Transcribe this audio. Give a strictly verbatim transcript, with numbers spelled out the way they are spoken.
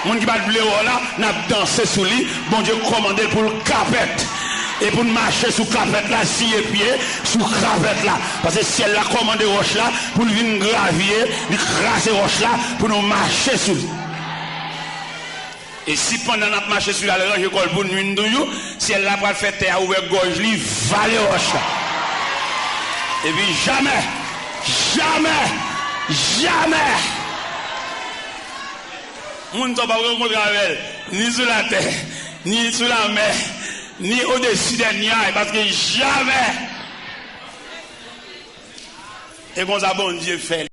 Moun ki pa t vle wè w la, n ap danse sou li. Bondye kòmande l pou l kapèt. E pou n mache sou kapèt la, siye pye sou kapèt la. Paske syèl la kòmande wòch la pou l vin gravye, li kraze wòch la pou nou mache sou li. E si pandan n ap mache sou li, l al ranje kò l pou nwi n toujou, syèl la pral fè tè a ouvè gòj li, vale wòch la. Epi jamè, jamè, jamè, moun sa w p ap rankontre avè l, ni sou latè, ni sou lamè, ni odesi dè nyaj, paske jamè. E konsa Bondye fè.